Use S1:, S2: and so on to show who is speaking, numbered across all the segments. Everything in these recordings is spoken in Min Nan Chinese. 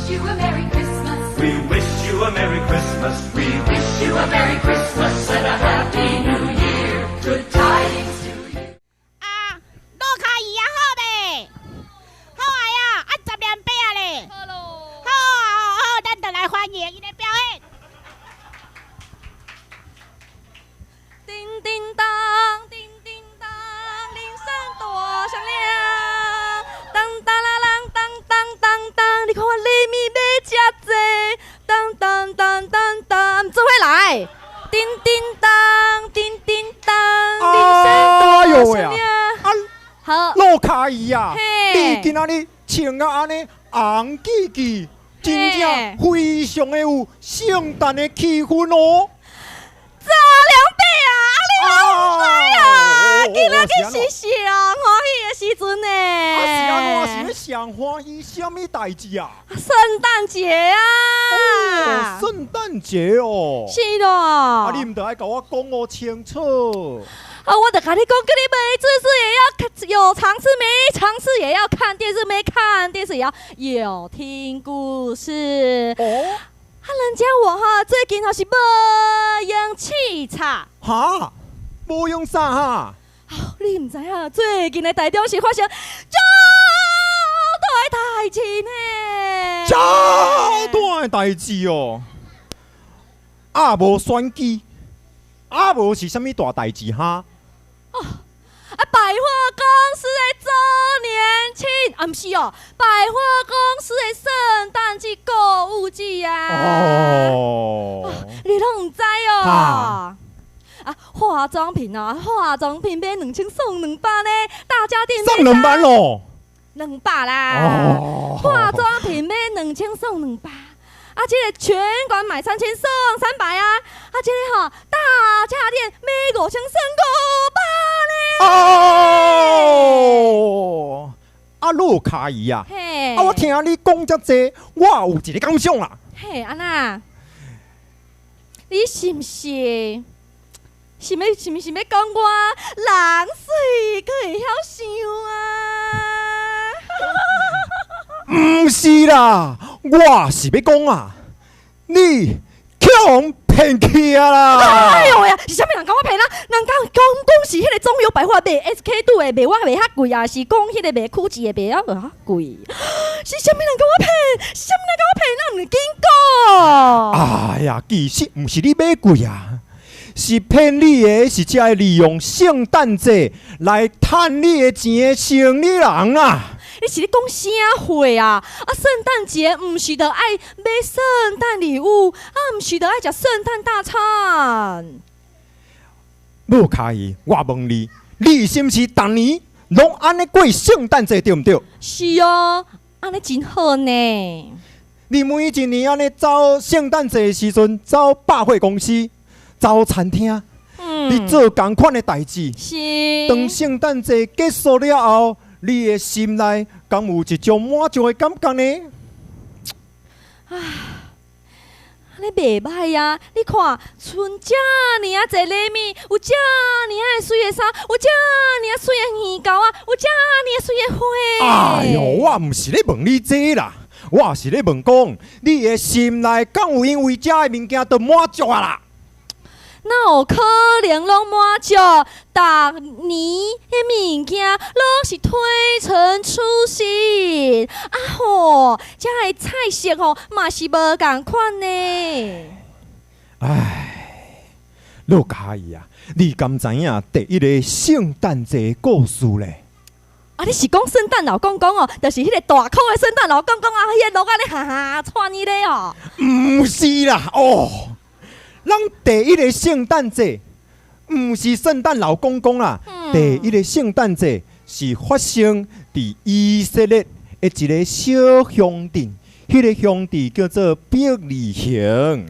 S1: You a Merry Christmas.
S2: We wish you a Merry Christmas. We
S1: wish you a Merry Christmas and a Happy New Year. Good tidings to you.
S3: 啊，老卡姨啊，好袂？好啊呀，啊10連八啊咧。
S4: 好咯。
S3: 好啊，好，咱就來歡迎伊的表演。
S4: 叮叮當，叮叮當，鈴聲多響亮。當當啦啷，當當當當，你看我禮物買遮濟。當當當當當，做伙來。叮叮當，叮叮當，鈴聲多響亮。
S5: 啊，
S4: 好。
S5: 老卡姨啊，
S4: 嘿
S5: 你今仔日穿啊按呢紅記記，真正非常的有聖誕的氣氛哦。
S4: 十兩八啊！啊，你嘛毋知啊？今仔日是上歡喜的時陣呢。
S5: 啊，是按怎？是咧上歡喜啥物代誌啊？
S4: 聖誕節啊！
S5: 哦，聖誕節哦。
S4: 是咯。
S5: 啊，你毋著愛共我講予清楚。
S4: 啊，我著共你講，叫你沒知識也要看，有常識沒常識也要看電視，沒看電視也要有聽故事。
S5: 哦。
S4: 啊，人家我哈最近吼是無閒視察。
S5: 哈？無閒啥哈？
S4: 你毋知影，最近的台中市發生足大的代誌呢。
S5: 遮大的代誌哦！啊，無選舉，啊無是啥物大代誌哈？
S4: 哦，啊，百貨公司的週年慶，啊，毋是哦，百貨公司的聖誕節購物季啊。
S5: 哦，
S4: 你攏毋知哦？
S5: 哈
S4: 啊，化妝品啊，化妝品買2000送200呢，大家電
S5: 送200咯？200
S4: 啦。
S5: 哦，
S4: 化妝品買2000送兩百，啊，這個全館買3000送300啊，啊，這個吼大家電買5000送500呢。
S5: 哦，啊，老卡姨啊，
S4: 嘿，
S5: 啊，我聽你講遮濟，我有一個感想啦。
S4: 嘿，按怎？你是毋是？是毋是欲講我人媠，閣會曉想啊？
S5: 毋是啦，我是欲講啊，你予人騙去啊啦！
S4: 哎喲呀，是啥物人共我騙啊？人講講講是彼個中友百貨賣 SK two 的賣我賣較貴啊，是講彼個賣曲奇的賣啊無較貴？是啥物人共我騙？是啥物人共我騙？咱毋是緊講？
S5: 哎呀，其實毋是你買貴啊，是騙你的，是這个利用聖誕節來趁你的錢的生理人啊！
S4: 你是咧講啥話啊？啊，聖誕節毋是著愛買聖誕禮物，啊，毋是著愛食聖誕大餐。
S5: 老卡姨，我問你，你是毋是逐年攏按呢過聖誕節對毋對？
S4: 是哦，按呢真好呢。
S5: 你每一年按呢走聖誕節的時陣，走百貨公司，走餐廳，你做仝款的代誌。
S4: 是。
S5: 當聖誕節結束了後，你的心內敢有一種滿足的感覺呢？
S4: 啊，按呢袂䆀啊！你看，賰遮爾啊濟禮物，有遮爾啊媠的衫，有遮爾啊媠的耳溝仔，有遮爾啊媠的花。
S5: 哎喲，我毋是咧問你這啦，我是咧問講，你的心內敢有因為這的物件就滿足啊啦？
S4: 哪有可能攏滿足？逐年彼物件攏是推陳出新，啊吼，遮的菜色吼嘛是無仝款呢。
S5: 唉，老嘉姨啊，你敢知影第一個聖誕節故事咧？
S4: 啊，你是講聖誕老公公哦，就是彼個大箍的聖誕老公公啊，彼個鹿仔咧哈哈竄彼個哦。
S5: 毋是啦，哦，咱第一個聖誕節毋是聖誕老公公啦，第一個聖誕節是發生佇以色列的一個小鄉鎮，彼個鄉鎮叫做伯利恆。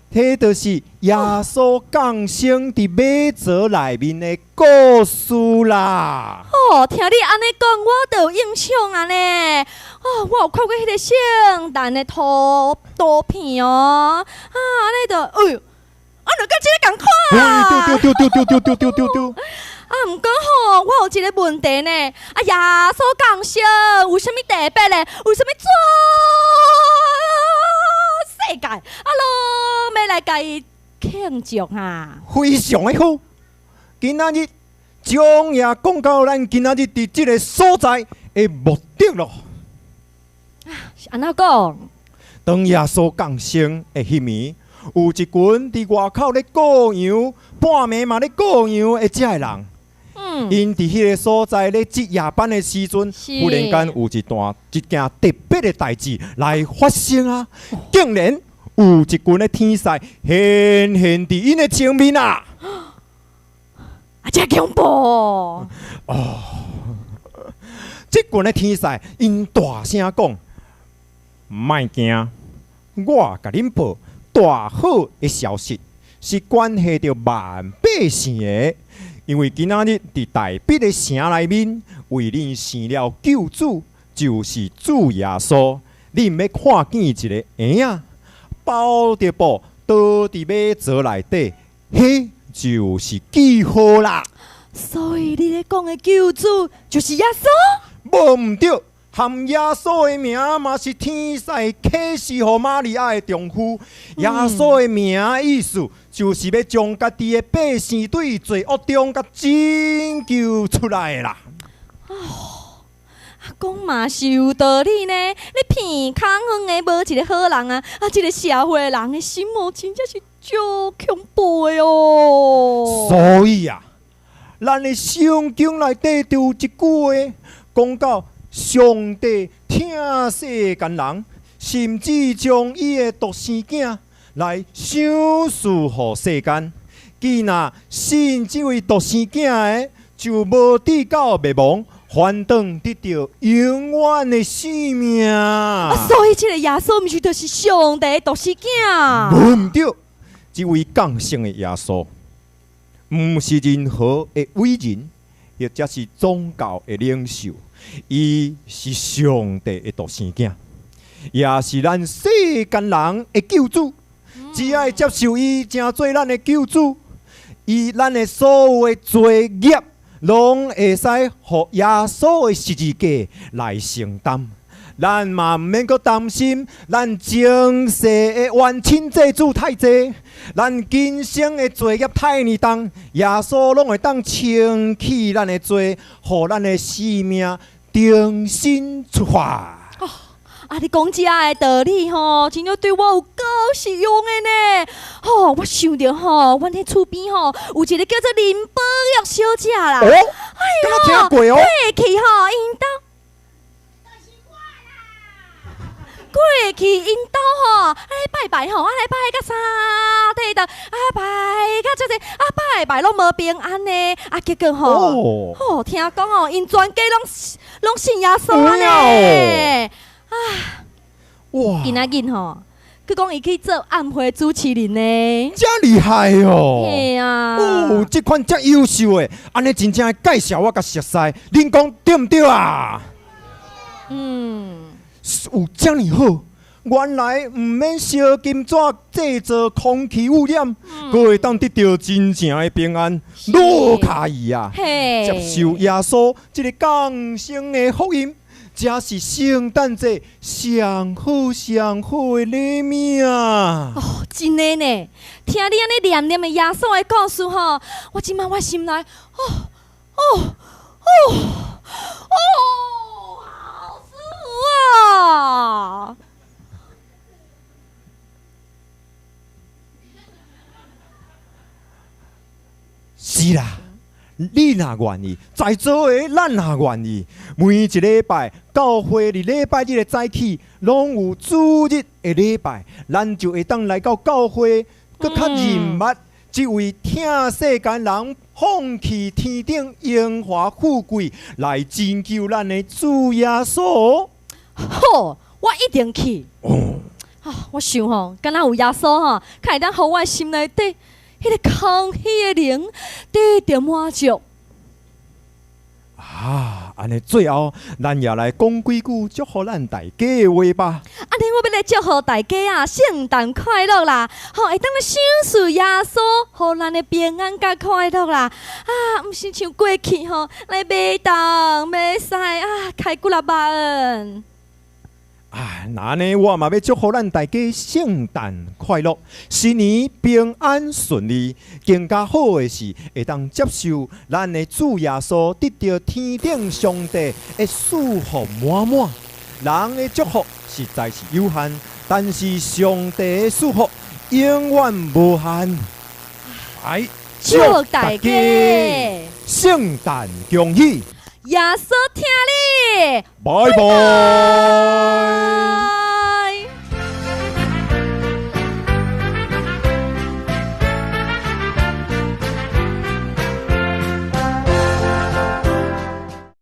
S5: 彼就是耶穌降生佇馬槽內面的故事啦。
S4: 哦，聽你按呢講，我就有印象啊呢。哦，我有看過彼個聖誕的圖圖片哦。啊，按呢就，哎喲，啊，就佮這個仝款啊。
S5: 對對對對對對對對對。
S4: 啊，毋過吼，我有一個問題呢。啊，耶穌降生有啥物特別嘞？為啥物專共伊慶祝哈？
S5: 非常的好。今仔日將也講到咱今仔日佇這个所在的目的咯。
S4: 是按怎講？
S5: 當耶穌降生的彼暝，有一群佇外口咧顧羊，半暝嘛咧顧羊的遮的人。𪜶佇彼个所在咧值夜班的時陣，忽然間有一段一件特別的代誌來發生啊！竟然有一群的天使顯現佇𪜶的前面啊！
S4: 啊，遮恐怖！
S5: 哦，這群的天使𪜶大聲講：莫驚，我共恁報大好的消息，是關係著萬百姓的。因為今仔日佇大衛的城內面，為恁生了救主，就是主耶穌。恁欲看見一个嬰仔，包著布，倒佇馬槽內底，彼就是記號啦。
S4: 所以你咧講的救主就是耶穌？
S5: 無毋對，含耶穌的名嘛是天使啟示予瑪利亞的丈夫。耶穌的名意思就是欲將家己的百姓對罪惡中共拯救出來的啦。
S4: 啊，講嘛是有道理呢。你鼻空遠的無一个好人啊，啊，這个社會人的心哦，真正是足恐怖的哦。
S5: 所以啊，咱的聖經內底就有一句話，講到上帝疼世間人，甚至將伊的獨生囝來賞賜予世間。既若信這位獨生囝的，就無至到滅亡，反轉得著永遠的生命。
S4: 啊，所以這个耶穌毋是就是上帝的獨生囝？
S5: 無毋對，這位降生的耶穌，毋是任何的偉人，或者是宗教的領袖，伊是上帝的獨生囝，也是咱世間人的救主。只愛接受伊，成做咱的救主，伊咱的所有的罪孽，攏會使予耶穌的十字架來承擔。咱嘛毋免閣擔心，咱前世的冤親債主太濟，咱今生的罪孽太爾重，耶穌攏會當清去咱的罪，予咱的生命重新出發。
S4: 啊！你講這的道理吼，真正對我有夠實用的呢。吼，我想著吼，阮彼厝邊吼有一個叫做林寶玉小姐啦。
S5: 哦，敢若聽過哦。
S4: 過去吼，𪜶兜過去𪜶兜吼，啊咧拜拜吼，啊來拜甲三塊頭，啊拜甲遮濟，啊拜拜攏無平安呢。啊結果吼，吼聽講哦，𪜶全家攏信耶穌呢。啊！
S5: 哇！
S4: 今仔日吼，閣講伊去做暗會主持人呢，
S5: 遮厲害哦！
S4: 嘿啊！
S5: 哦，這款遮優秀的，按呢真正介紹我共熟似，恁講對毋對啊？
S4: 嗯，
S5: 有遮爾好，原來毋免燒金紙製造空氣污染，閣會當得著真正的平安。路卡伊啊，接受耶穌這个降生的福音。這是聖誕節上好上好的禮物啊！
S4: 哦，真的呢，聽你按呢念念的耶穌的故事吼，我這擺我心內，哦哦哦哦，好舒服啊！
S5: 是啦。你若願意，在座的咱若願意，每一禮拜教會佇禮拜日的早起，攏有主日的禮拜，咱就會當來到教會，閣較認捌這位疼世間人、放棄天頂榮華富貴來拯救咱的主耶穌。
S4: 好，我一定去。
S5: 哦，
S4: 啊，我想吼，敢若有耶穌吼，較會當予我的心內底彼个空虛的靈得著滿足。
S5: 啊，按呢最後，咱也來講幾句祝福咱大家的話吧。
S4: 按呢，我欲來祝福大家啊，聖誕快樂啦！吼，會當來賞賜耶穌，予咱的平安佮快樂啦！啊，毋是像過去吼，來買東買西啊，開幾若萬。
S5: 啊，那呢，我嘛欲祝福咱大家聖誕快樂，新年平安順利。更加好的是，會當接受咱的主耶穌，得著天頂上帝的祝福滿滿。人的祝福實在是有限，但是上帝的祝福永遠無限。來，
S4: 祝大家
S5: 聖誕恭喜，
S4: 耶穌疼你，
S5: 拜拜。